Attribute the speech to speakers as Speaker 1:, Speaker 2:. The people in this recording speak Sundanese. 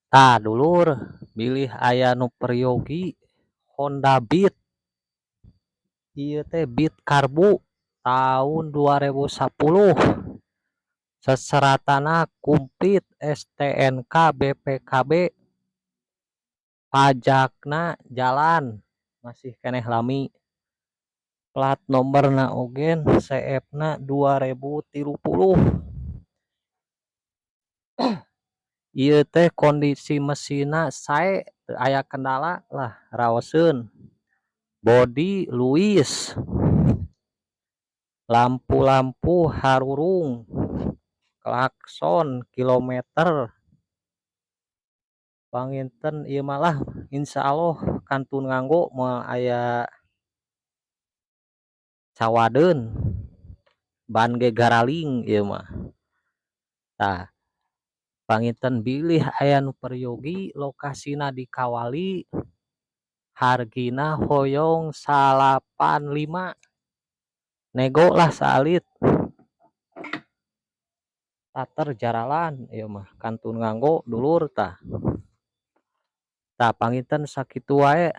Speaker 1: Tah, dulur, bilih aya nu peryogi Honda Beat. Ieu teh Beat karbu tahun 2010, seseratana kumplit, STNK, BPKB, pajakna jalan, masih keneh lami, plat nomorna oge CF na 2030. Ieu teh kondisi mesinna sae, teu aya kendala lah, raoseun. Bodi luwis, lampu-lampu harurung, klakson, kilometer. Panginten ieu mah lah, insyaallah kantun nganggo, moal aya cawadeun, ban ge garaling ieu mah. Tah, panginten bilih aya nu peryogi, lokasina di Kawali, hargina hoyong 95, nego lah saalit. Tater jaralan ieu mah, kantun nganggo, dulur. Tah, tah, panginten sakitu wae.